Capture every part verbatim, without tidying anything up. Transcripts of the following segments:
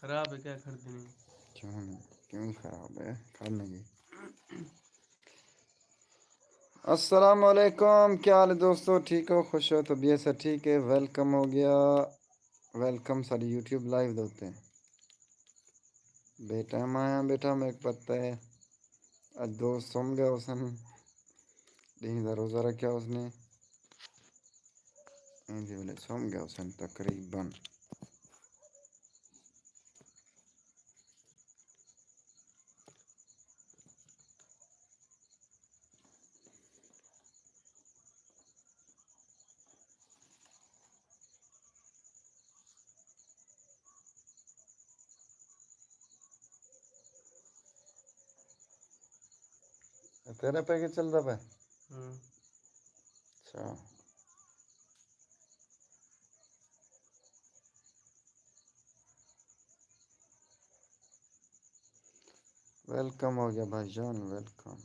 خراب ہے کیا کھڑدے نے؟ کیوں نہیں؟ کیوں خراب ہے؟ کھڑنے کی۔ السلام علیکم، کیا حال ہے دوستو؟ ٹھیک ہو؟ خوش ہو؟ طبیعت سے ٹھیک ہے؟ ویلکم ہو گیا، ویلکم ساری یوٹیوب لائیو دوتے۔ بے ٹائم آیا بیٹھا، میرے پتہ ہے۔ اڄ دوست سم ڳیا ہوسن، ݙینہہ دا روزہ رکھیا ہوسنے، ایندے ویلے سم ڳیا ہوسن تقریباً۔ تیرا پیکج چلدا پے؟ ہوں۔ اچھا۔ ویلکم ہو گیا بھائی جان، ویلکم۔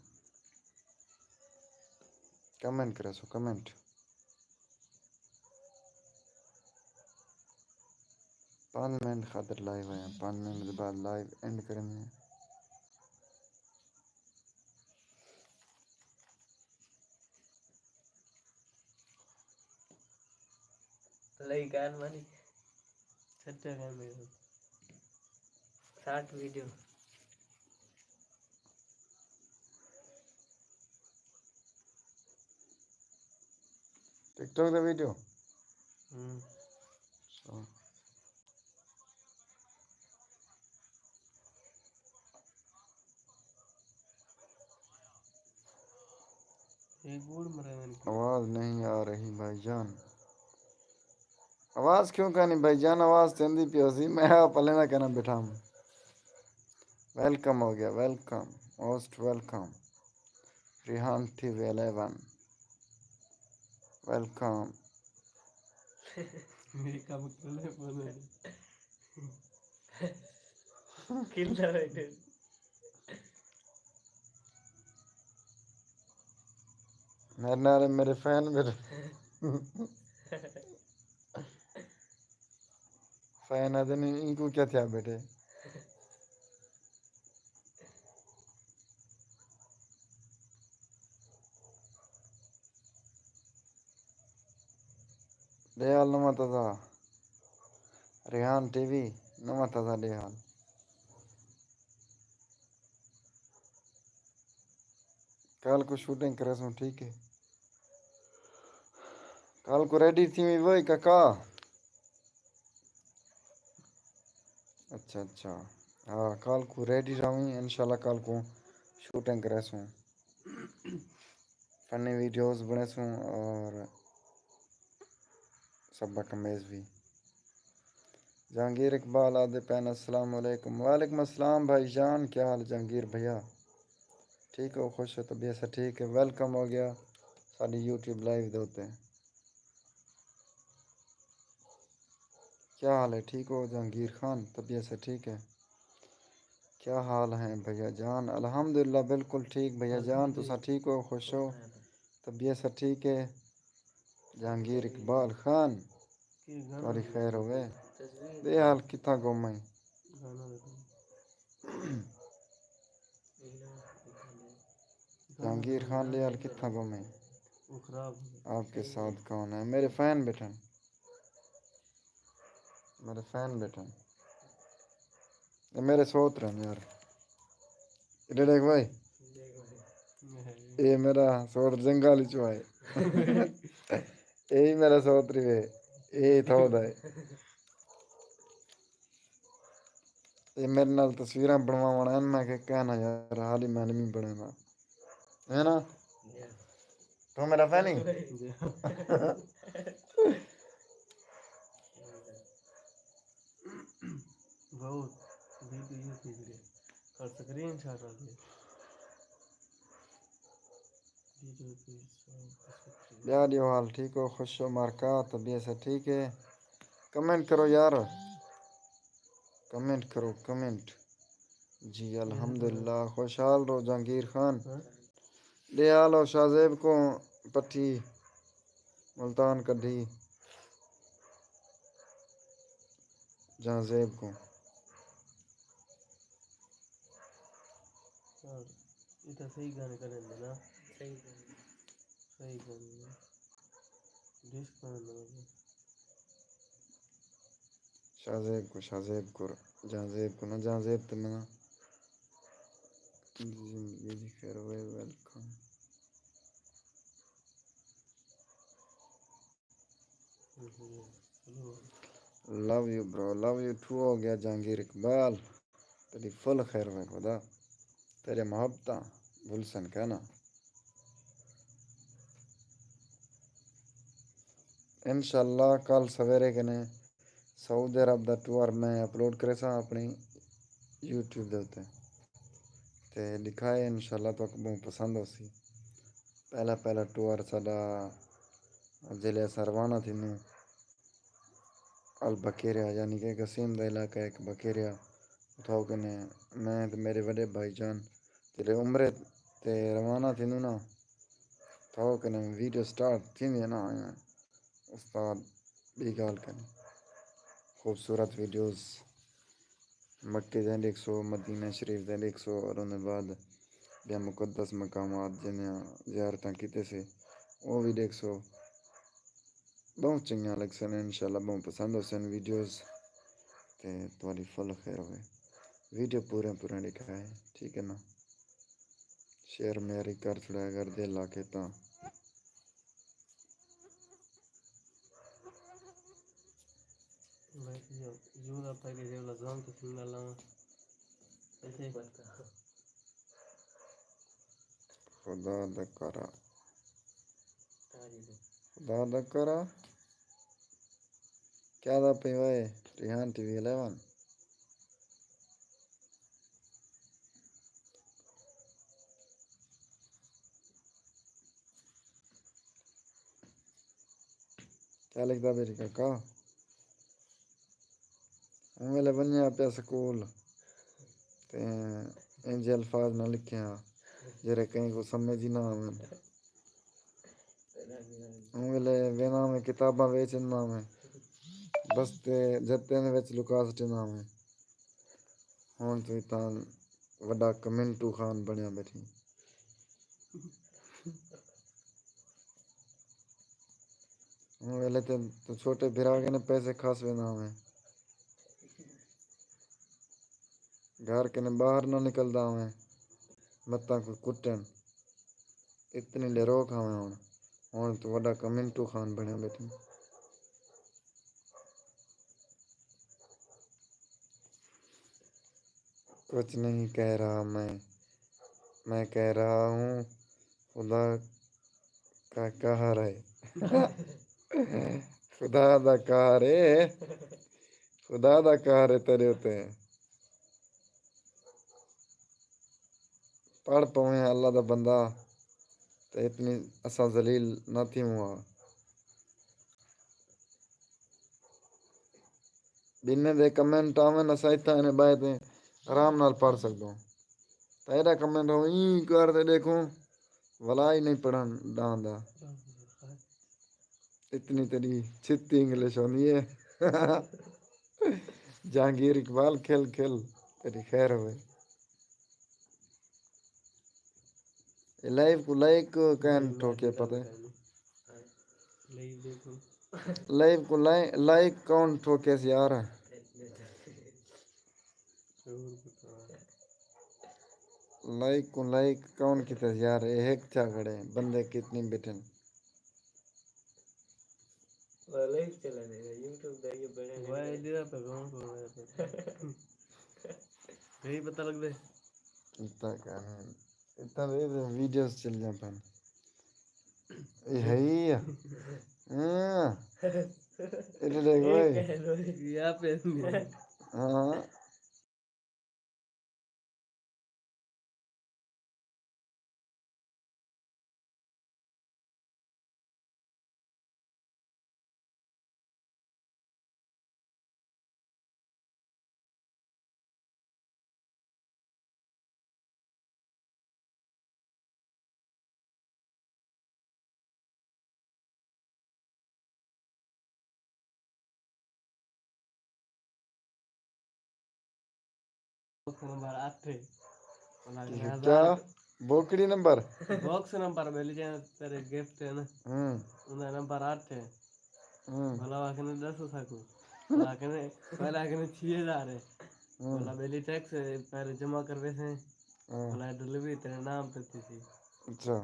کمنٹ کرے سو، کمنٹ۔ پانچ منٹ خاطر لائیو آیا، پانچ منٹ دے بعد لائیو اینڈ کریں۔ لئی کان مانی۔ سچا کان میرے۔ ساٹھ ویڈیو۔ ٹک ٹاک دا ویڈیو؟ ہوں۔ اچھا۔ آواز نہیں آ رہی بھائی جان۔ آواز کیوں کانی بھائی جان؟ آواز چندی پی ہوسی، میں آپ پلے نہ کرنا بیٹھا ہوں۔ ویلکم ہو گیا، welcome, most welcome. Rehan T V eleven. Welcome. Make up کھلے پوندے نے۔ کھلدا بیٹھے۔ میرے نال میرے فین بیٹھے۔ فین آدھے نے، اینکوں کیا تھیا بیٹھے؟ ݙیہال نواں تازہ، ریحان ٹی وی، نواں تازہ ݙیہال۔ کل کوں شوٹنگ کریسوں، ٹھیک ہے؟ کل کوں ریڈی تھیویں وے ککا۔ اچھا اچھا، ہاں، کل کوں ریڈی رہویں، انشاءاللہ کل کوں شوٹنگ کریسوں، فنی ویڈیوز بݨیسوں اور سبق آمیز وی۔ جہانگیر اقبال آہدے پئن، السلام علیکم۔ وعلیکم السلام بھائی جان، کیا حال جہانگیر بھیا؟ ٹھیک ہو، خوش ہو، طبیعت سے ٹھیک ہے؟ ویلکم ہو گیا ساݙی یوٹیوب لائیو دے اتے۔ کیا حال ہے؟ ٹھیک ہو جہانگیر خان؟ طبیعت سے ٹھیک ہے؟ کیا حال ہیں بھیا جان؟ الحمدللہ بالکل ٹھیک بھیا جان، تساں ٹھیک ہو، خوش ہو، طبیعت سے ٹھیک ہے؟ جہانگیر اقبال خان، تہاݙی خیر ہووے۔ ݙیہال کتھاں گم ہیں؟ جہانگیر خان ݙیہال کتھاں گم ہیں؟ آپ کے ساتھ کون ہے؟ میرے فین بیٹھن۔ میرے فین بیٹھن۔ اے میرے سوت رہن یار۔ اے ݙیکھ بھائی۔ اے میرا سوت جنگل وچوں آئے۔ اے ہی میرا سوت رہے۔ اے تھو دا ہے۔ اے میرے نال تصویراں بݨواوݨ آئن، میں کہ کہنا یار، حالی میں نہیں بݨیندا۔ ہے نا؟ تو میرا فین ہی؟ بہت ویڈیو یوٹیوب دے اور سکرین شاٹ آ گئے۔ ٻیا ݙیہو حال، ٹھیک ہو؟ خوش ہو؟ مارکا طبیعت سے ٹھیک ہے؟ کمنٹ کرو یار، کمنٹ کرو، کمنٹ۔ جی الحمدللہ، خوشحال رہو جہانگیر خان۔ ݙیہال ہو شاہ زیب کوں پٹھی ملتان کڈھی۔ جہاں زیب کوں۔ اتھاں صحیح گانے کڈھن دے نا۔ صحیح گانے۔ صحیح گانے۔ ڈسک پاوݨ دا مطلب۔ شاہ زیب کوں، شاہ زیب کوں، جہاں زیب کوں نہ، جہاں زیب تے مناں۔ زندگی دی خیر ہوئے، ویلکم۔ لو یو برو، لو یو ٹو ہو گیا جہانگیر اقبال۔ تیری فل خیر ہوئے خدا، تیرے محبتاں بھلسن کینا۔ انشاءاللہ کل سویرے کنے سعودی عرب دا ٹور میں اپلوڈ کریساں اپݨی یوٹیوب دے اتے، تے ݙکھائے، انشاءاللہ تہاکوں ٻہوں پسند ہوسی۔ پہلا پہلا ٹور ساݙا جیلے اساں روانہ تھیندوں البکیریا، یعنی کہ قصیم دا علاقہ ہک بکیریا، اتھاؤ کنے میں تے میݙے وݙے بھائی جان جیلے عمرے تے روانہ تھیندوں نا، اتھاؤ کنے ویڈیو سٹارٹ تھیندی ہے نا۔ استاد، ٻئی ڳالھ کائنی۔ خوبصورت ویڈیوز مکے دیاں ݙیکھسو، مدینہ شریف دیاں ݙیکھسو، اور اوندے بعد ٻیا مقدس مقامات جیندیاں زیارتاں کیتے سے، او وی ݙیکھسو۔ ٻہوں چنڳیاں لڳسن، انشاءاللہ ٻہوں پسند ہوسن ویڈیوز۔ تے تہاݙی فل خیر ہوئے۔ ویڈیو پوریاں پوریاں ݙکھائے، ٹھیک ہے نا؟ شیئر میاری کر چھوڑیا اگر دل آکھے تاں۔ خدا دا کرا۔ خدا دا کرا۔ کیا دا پئی وائے؟ Rehan T V eleven. کیا لکھدا پیا جی کاکا؟ اوں ویلے ونڄیا پیا سکول تے اینجھے الفاظ نہ لکھیا جیڑھے کہیں کوں سمجھ ہی نہ آون۔ اوں ویلے ویندا میں کتاباں ویچ ݙیندا میں، بس تے جتیں دے وچ لکا سٹیندا میں۔ ہݨ توں اتاں وݙا کمنٹو خان بݨیا ٻیٹھیں۔ اوں ویلے تے توں چھوٹے بھرا کنے پیسے کھس ویندا میں۔ گھر کنے ٻاہر نہ نکلدا ہوویں، متاں کوئی کٹن۔ اتنی ݙیرو کھاویں ہݨ، ہݨ توں وݙا کمنٹو خان بݨیا ٻیٹھیں۔ کچھ نہیں کہہ رہا میں، میں کہہ رہا ہوں خدا کا قہر ہے۔ خدا دا قہر ہے، خدا دا قہر ہے تیݙے اتے۔ پڑھ پویں اللہ دا بندہ تے اتنی اساں ذلیل نہ تھیووں ہا۔ ٻنھے دے کمنٹ آون، اساں اتھاں انہیں ٻہہ تے آرام نال پڑھ سڳدوں۔ تاں ایݙا کمنٹ ہو ایں کر تے ݙیکھوں، ولا ہی نہیں پڑھݨ ݙاندا۔ اتنی تیݙی چھتی انگلش ہوندی ہے۔ جہانگیر اقبال کھل کھل تیݙی خیر ہوئے۔ اے لائیو کوں لائک کون ٹھوکے پتہ ہے؟ لائیو کوں لائ-، لائک کون ٹھوکے سی یار؟ لائک کوں لائک کون کیتے سی یار؟ اے ہک تھیا کھڑے، بندے کتنی بیٹھن۔ نہیں پتہ لڳدے۔ اتنا کہاں ہے؟ اتنا ویڈیوز چل جاندن۔ اے ہے ہی ہے۔ ہاں۔ اے ݙیکھ اوئے۔ یا پہ ہاں۔ نمبر اٹھ ہے۔ کیا؟ بوکڑی نمبر؟ باکس نمبر مل جائے، تیرے گفٹ ہے نا۔ ہوں۔ انہاں نمبر اٹھ ہے۔ ہوں۔ بھلا آکھنے دس ساکو۔ بھلا آکھنے، پہلے آکھنے چھ ہزار ہے۔ ہوں۔ بھلا بیلی ٹیکس ہے، پہلے جمع کروے سے۔ ہوں۔ بھلا ڈلیوری تیرے نام تے تھی سی۔ اچھا۔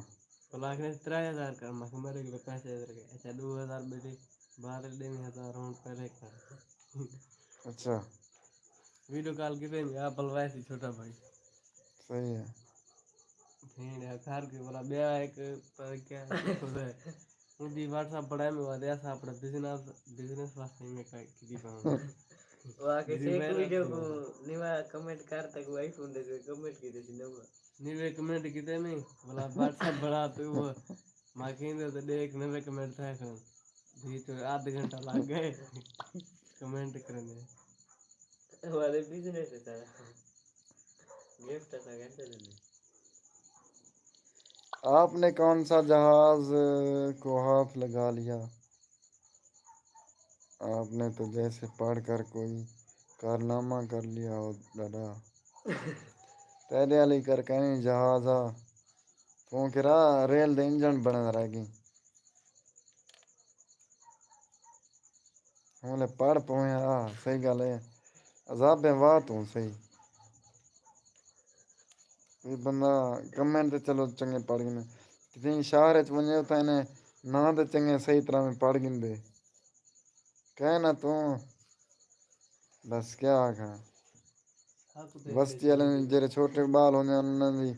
بھلا آکھنے ترے ہزار کر، میں کہ میرے کول پیسے ادھر گئے۔ اچھا، دو ہزار بیلی، بعد ڈیویں ہزار ہون پہلے کر۔ اچھا۔ ویڈیو کال کیتے نہیں، آپ بلوائے سی چھوٹا بھائی۔ صحیح ہے۔ بھیݨ ہے، گھر کے بولا، ٻیا ہک، پر کیا ہے، ان دی واٹس ایپ بݨائے میں وادے، اساں اپݨا بزنس، بزنس واسطے میں کا-، کیتی پاؤں۔ وہ آ کے جی، سیک میں ویڈیو کو نیوا کمنٹ کر تک وہ آئی فون دے کمنٹ کیتے سی نواں۔ نیوے کمنٹ کیتے نہیں، بولا واٹس ایپ بݨا تو وہ، ماں کہیں دے تو ݙیکھ نوے کمنٹ تھے کھڑے۔ جی تو آدھ گھنٹہ لگ گئے کمنٹ کرنے۔ والے بزنس ہے سارا۔ گفٹ اساں گھنٹے دیندے۔ آپ نے کون سا جہاز کو ہاتھ لگا لیا؟ آپ نے تو جیسے پڑھ کر کوئی کارنامہ کر لیا ہو، ݙاݙا۔ تیݙے آلی کر کہیں جہاز آ، توں کرا ریل دے انجن بݨدا رہ ڳئیں۔ ہوں لے پڑھ پویں، آ، صحیح ڳالھ ہے۔ عذابیں واہ توں صحیح۔ کوئی بندہ کمنٹ تے چلو چنڳے پڑھ گھنے۔ کہیں شہر اچ ونڄے اتھاں انہیں ناں تے چنڳے صحیح طرح میں پڑھ گھندے۔ کہہ نہ توں، بس کیا آکھاں۔ وستی والے جیڑھے چھوٹے ٻال ہوندے ہن، انہاں دی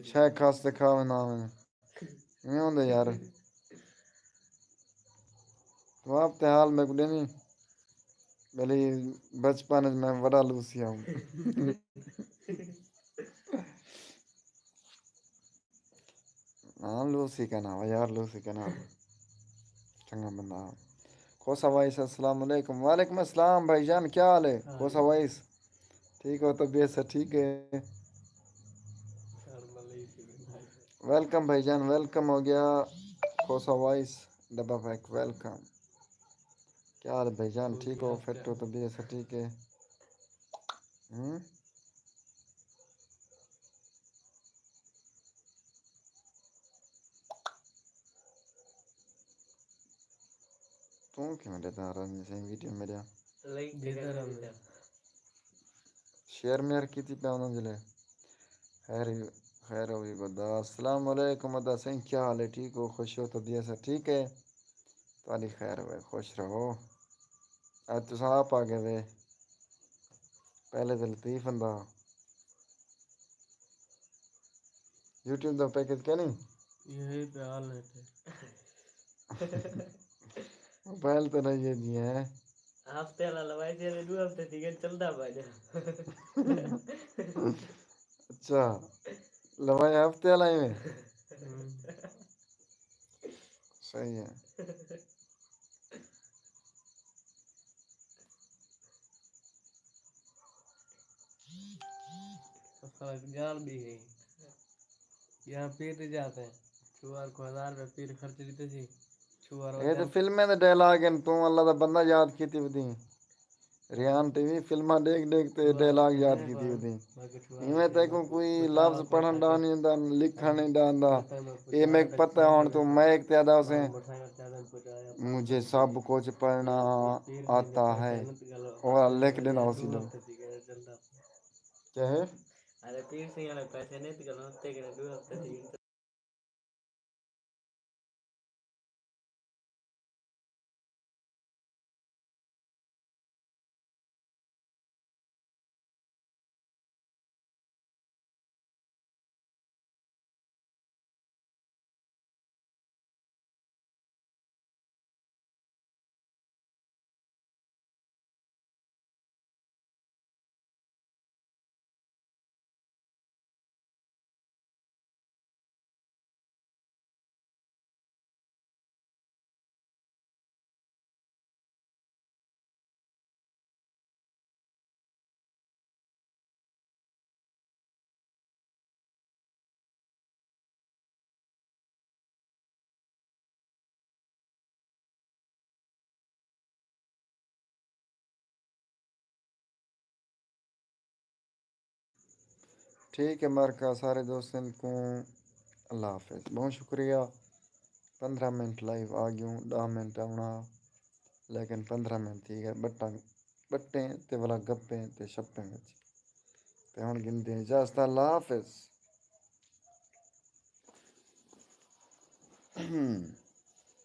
شے کھس تے کھا ویندا ہوویں۔ ایویں ہوندے یار۔ توں آپ تے حال میکوں ݙیویں۔ بھلی بچپن اچ میں وݙا لوسی ہاں۔ ہاں، لوسی کہنا ہوا یار، لوسی کہنا ہوا۔ چنگا بندہ۔ کھوسا وائس، السلام علیکم۔ وعلیکم السلام بھائی جان، کیا حال ہے؟ ہاں۔ کھوسا وائس، ٹھیک ہو؟ طبیعت سے ٹھیک ہے؟ ویلکم بھائی جان، ویلکم ہو گیا۔ کھوسا وائس، ڈبہ پیک، ویلکم۔ کیا حال ہے بھائی جان؟ ٹھیک ہو؟ فٹ ہو؟ طبیعت سے ٹھیک ہے؟ ہوں؟ توں کیوں ݙیہدا رہندیں سئیں ویڈیو میݙا؟ لائک ݙیہدا رہندیں۔ شیئر میئر کیتی پیا انہاں جلے۔ خیر، خیر ہوئی بدا۔ السلام علیکم ادا سئیں، کیا حال ہے؟ ٹھیک ہو؟ خوش ہو؟ طبیعت سا ٹھیک ہے؟ تہاݙی خیر ہوئے، خوش رہو۔ اڄ تساں آپ آ ڳئے وے۔ پہلے تے لطیف ہندا۔ یوٹیوب دا پیکج کیا نہیں؟ یہی پہ حال ہے تے۔ موبائل تے نہیں ہے جی ہیں۔ ہفتے والا لوائی تے ݙو ہفتے تھی ڳئے چلدا پیا جو۔ اچھا۔ لوائی ہفتے والا ہی میں۔ ہوں۔ صحیح ہے۔ خلق جال بھی ہے۔ یہاں پیر تے جاتے ہیں۔ چھوار کو ہزار روپے پیر خرچ لیتے تھے۔ چھوار اے تے جاتے فلمیں دے ڈائلاگ ہیں، توں اللہ دا بندہ یاد کیتی ودی۔ ریحان ٹی وی فلماں ݙیکھ ݙیکھ تے ڈائلاگ یاد کیتی ودی۔ ایویں تیکوں کوئی لفظ پڑھݨ دا نہیں آندا، لکھݨ نہیں دا آندا۔ اے میک پتہ ہݨ توں مائک تے آہدا ہوسیں، مجھے سب کچھ پڑھنا آتا ہے۔ او لکھ ݙیندا ہوسی لو۔ کیا ہے؟ ارے پیر سئیں والے پیسے نہیں تے ڳل ہفتے کنے ݙو ہفتے تھی ڳئے۔ ٹھیک ہے مارکا، سارے دوستاں کو اللہ حافظ، بہت شکریہ۔ پندرہ منٹ لائیو آ گیوں، ݙاہ منٹ آوݨا، لیکن پندرہ منٹ تھی ڳئے ٻٹاں، ٻٹیں تے ولا گپیں تے شپیں وچ۔ تے ہݨ گھندے اجازت، اللہ حافظ۔